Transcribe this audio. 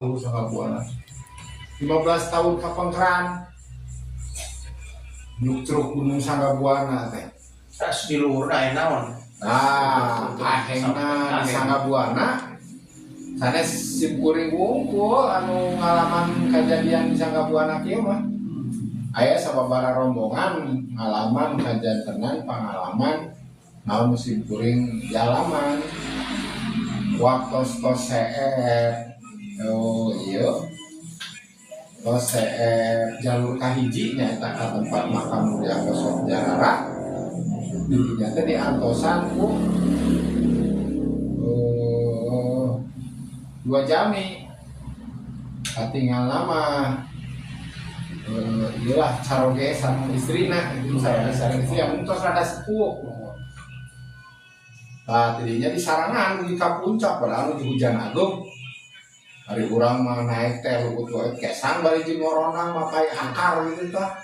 Sanggabuana 15 tahun kapengkeran nyukcruk Gunung Sanggabuana teh. Tas di luhurna aya naon? Nah, ahengna di Sanggabuana sanes sim kuring wungkul anu ngalaman kejadian di Sanggabuana kieu mah. Aya sababaraha rombongan ngalaman kajantenan pangalaman naon sim kuring dialaman waktu tos seep. Oh iya, tos seep jalur kahiji, nyaeta ka tempat makam nu diantos jarara. Didinya teh diantosan ku dua jami. Katinggal nama iyalah, caroge sareng istrina gitu, caroge sareng istri yang tos rada sepuh. Nah, tidinya disarangan di ka puncak, padahal di hujan agung. Hari urang mah naik teh luput wae kesang bari jeung ngoronang makai akar gitu tah.